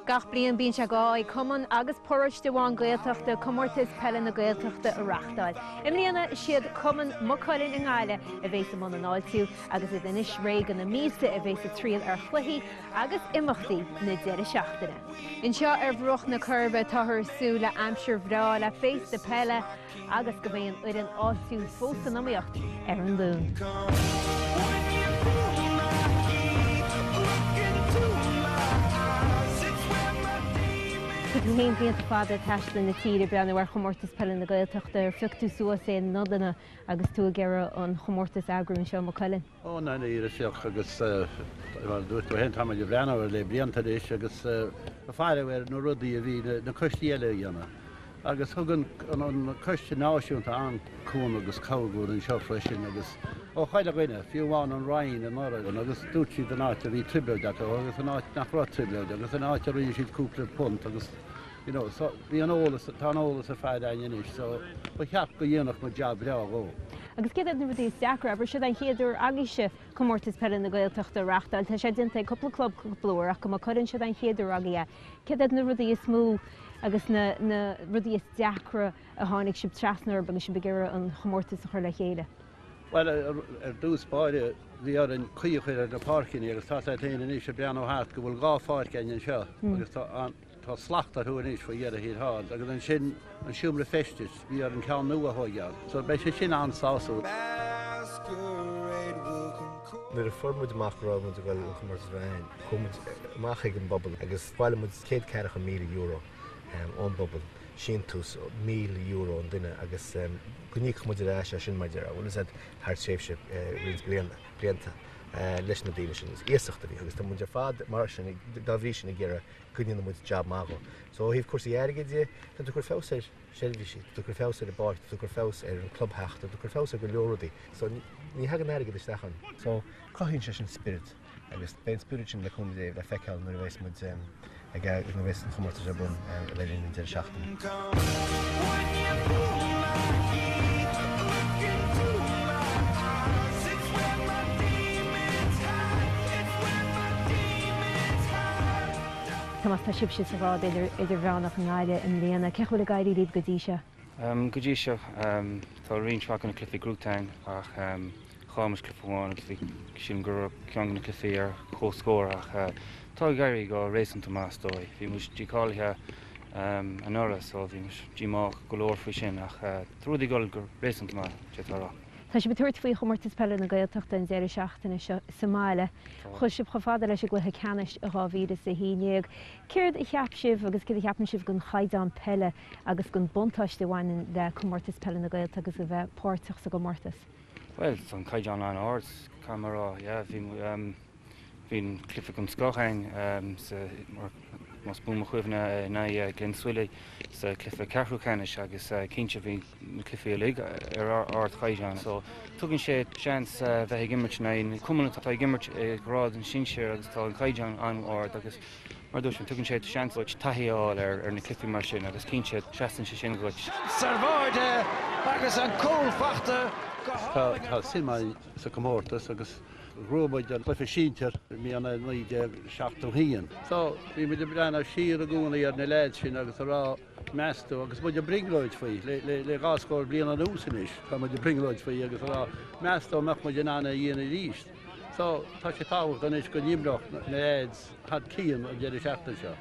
Gach bliain bíonn sé d'ádh ag cumann agus paróiste amháin Gaeltachta Comórtas Peile na Gaeltachta a reachtáil. I mbliana is iad Cumann Maigh Cuilinn i nGaillimh a bhéas i mbun an fháiltiú agus iad anois réidh do na mílte a bhéas ag triall ar chluichí agus imeachtaí na deireadh seachtaine. Anseo ar bhruach na Coiribe táthar ag súil le aimsir bhreá, le féasta peile agus go mbeidh an fhoireann áitiúil fós san iomaíocht ar an Luan. Tá tú féin blianta fada ag taisteal na tíre ag breathnú ar chomórtas peile na Gaeltachta. Ar phioc tú suas aon nodanna agus tú ag iarraidh an chomórtas a eagrú anseo i Maigh Cuilinn? Ó, níor phioc agus mar a dúirt tú féin, tá muid ag breathnú air le blianta anois agus ag faire ar na rudaí a bhí na coistí eile a dhéanamh. Agus thug an Coiste Náisiúnta an-chúnamh agus cabhair dhúinn anseo freisin agus ó chuile dhuine, fiú amháin an Roinn anuraidh agus dúirt siad an áit a bhí trioblóid acu agus an áit nach raibh trioblóid agus an áit a rinne siad cúpla punt agus you know, so bhí an eolas, tá an eolas ar fad againn anois so ba cheart go dhéanfadh muid jab breá dhó. Agus céard iad na rudaí is deacra? Abair, siod é an chéad uair agaibhse Comórtas Peile na Gaeltachta a reachtáil. Tá sé déanta ag cúpla club cúpla uair ach go Maigh Cuilinn siod é an chéad uair agaibh é. Céard iad na rudaí is mó agus na na rudaí is deacra a tháinig sibh trasna orthu agus sibh ag iarraidh an chomórtas a chur le chéile? Bhuel, ar dtús báire bhí orainn caoi a chur ar na páirceanna agus tá a fhios agat féin anois ag breathnú thart go bhfuil 2 pháirc againn anseo agus tá an, Tá slacht orthu anois faoi dheireadh thiar thall agus ansin an seomra feistis, bhí orainn ceann nua a thóigeáil so beidh sé sin an-sásúil. Nuair a fuair muid amach go raibh muid ag dul an comórtas a bheith ann, chuaigh muid amach chuig an bpobal agus bhailigh muid €140,000 ón bpobal, síntiús €1,000 an duine agus go n-íocfadh muid ar ais é sin mar a déarfá, bhfuil fhios a'd, thar tréimhse roinnt blianta leis na daoine sin. Is iasacht a bhí agus tá muid ar fad mar sin, dá bhrí sin ag iarraidh go ndéanfaidh muid jab maith dhó. So ó thaobh cúrsaí airgid de, tá tú ag cur feabhas ar seirbhísí, tá tú ag cur feabhas ar an bpáirc, tá tú ag cur feabhas ar an clubtheach, tá tú ag cur feabhas ar go leor rudaí. So ní thagann airgead isteach ann. So cothaíonn sé sin spiorad agus beidh an spiorad sin le cúnamh Dé le feiceáil nuair a bheas muid ag nuair a bheas an chomórtas ar bun le linn an deireadh seachtaine. Tomás, tá sibhse sa ghrád idirmheánach i nGaillimh i mbliana. Cén chaoi a bhfuil ag éirí libh go dtí seo? Go dtí seo, tá roinnt mhaith de na cluichí gnóthaithe againn ach chaill muid cluiche amháin agus bhí, sílim go raibh ceann de na cluichí ar comhscór ach tá ag éirí go réasúnta maith is dóigh. Bhí muid dícháilithe anuraidh so bhí muid díomách go leor faoi sin ach tá rudaí ag dul go réasúnta maith, d'fhéadfá a rá. Tá sibh ag tabhairt faoi Chomórtas Peile na Gaeltachta an deireadh seachtaine seo sa mbaile. Chuaigh sibh chomh fada leis an gcluiche ceannais i 2011. Céard a cheap sibh agus céard a cheapann sibh den chaighdeán peile agus den buntáiste a bhaineann le Comórtas Peile na Gaeltachta agus a bheith páirteach sa gcomórtas? Bhuel, tá an caighdeán an-ard, caithfidh mé a rá. Yeah, bhí, bhí an cluiche den scoth againn sa, más buan mo chuimhne, in aghaidh Glenswilly sa chluiche ceathrú ceannais agus cinnte bhí na cluichí uilig ar ardchaighdeán. So tugann sé seans bheith ag imirt in aghaidh na cumainn atá ag imirt i ngrád an sinsir agus tá an caighdeán an-ard agus mar a dúirt mé tugann sé seans duit taithí a fháil ar na cluichí mar sin agus cinnte seasann sé sin dhuit. Seans ar bháide agus an cúl fachta go hálainn. Tá suim againn sa chomórtas agus ghnóthaigh muid an cluiche sinsir i mbliana 1971. So bhí muid ag breathnú siar i gcónaí ar na leaids sin agus a rá Meas tú, agus muid ag brionglóid faoi, le dhá scór bliain anuas anois, tá muid ag brionglóid faoi agus a rá, meas tú an mbeadh muid in ann é a dhéanamh arís? So, tá sé tábhachtach anois go n-imreodh na leaids thar cionn an deireadh seachtaine seo.